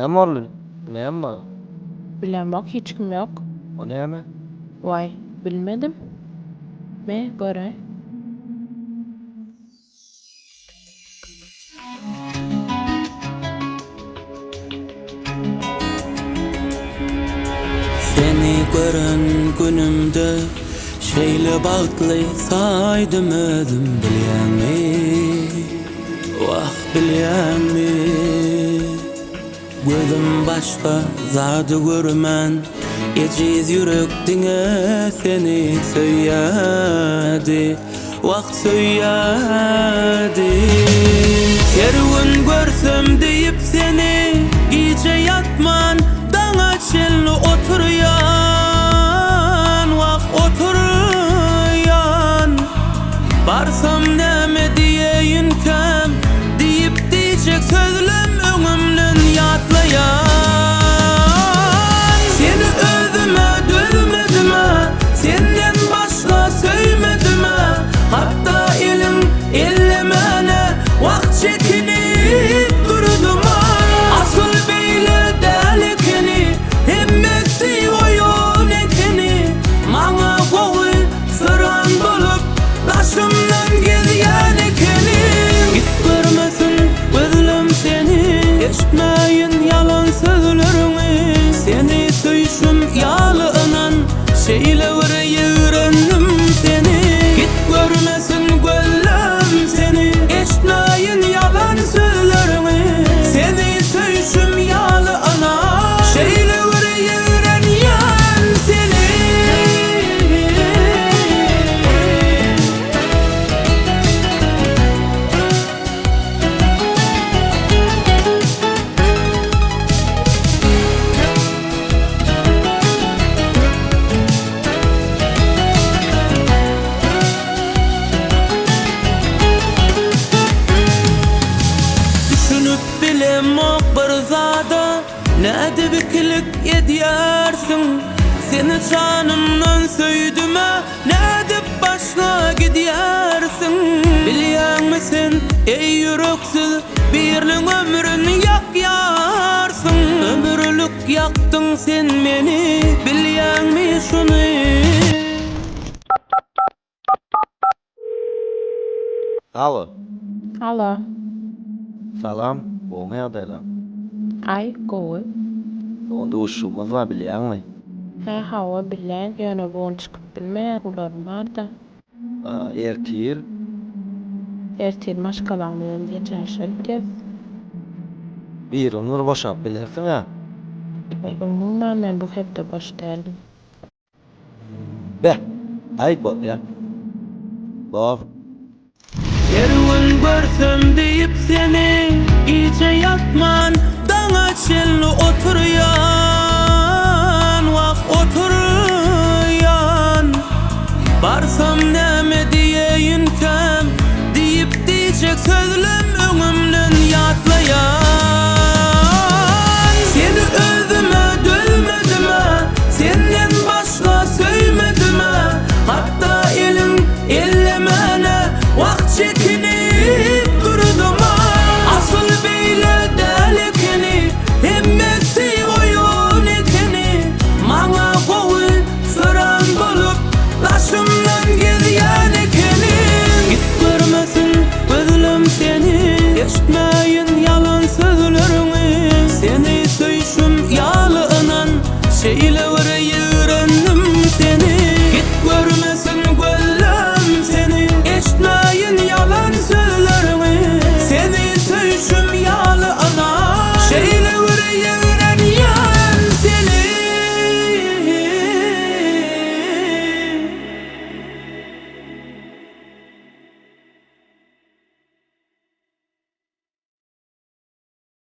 Näme boldy? Näme bar? Bilemok, hiç kim ýok. O näme? Waý, bilmedim. Me, göräý. Seni gören günümde şeýle bagtly saýdym özüm bilýäňmi? Wah bilýäňmi? Gözüm başga zady görmän ejiz ýürek diňe seni söýýädi. Wah söýýädi. Her gün görsem diýip seni gije ýatman daňa çenli oturýan wah oturýan Barsam näme diýeýinkäm diýip diýjek sözlem öňümden ýatlaýan Seni özüme dözmedimä senden başga söýmedimä Hatda elim ellemäne wagt çekinip durduma Asyl beýle däl ekeni hemmesi oýun ekeni Maňa gowy syran bolup daşymdan gezýän ekeni Git görmesin gözlem seni eşitmäýin ýalan sözleriňi Seni söýşüm ýaly ynan Şeýle bir ýigrendim seni Git görmesin gözlem seni Eşitmäýin ýalan sözleriňi Seni söýşüm ýaly ynan Şeýle bir ýigrenýän seni. Düşünip bilemok bir zada Nädip ikilik edýärsiň Seni janymdan söýdümä Nädip başga gidýärsiň Bilýäňmi sen eý ýüreksiz Biriniň ömrüni ýakýarsyň Ömürlik ýakdyň sen meni Bilýäňmi şuny. Alo. Alo. Salam, gowumy ýagdaýlar? Aý, gowy. Bu gün duşuşygymyz bar, bilýäňmi? Hä, hawa, bilýän, ýöne bu gün çykyp bilmeýän, ularym bar-da. Ertir? Ertir maşgalam bilen gijäşe gidýäs. Birin bir boşap bilersiň-ä? Umuman, men bu hepde boş däldim. Beh, aý bolýa. Bor. Her gün görsem diýip seni gije ýatman daňa çenli oturýan wah oturýan Barsam näme diýeýinkäm diýip diýjek sözlem öňümden ýatlaýan.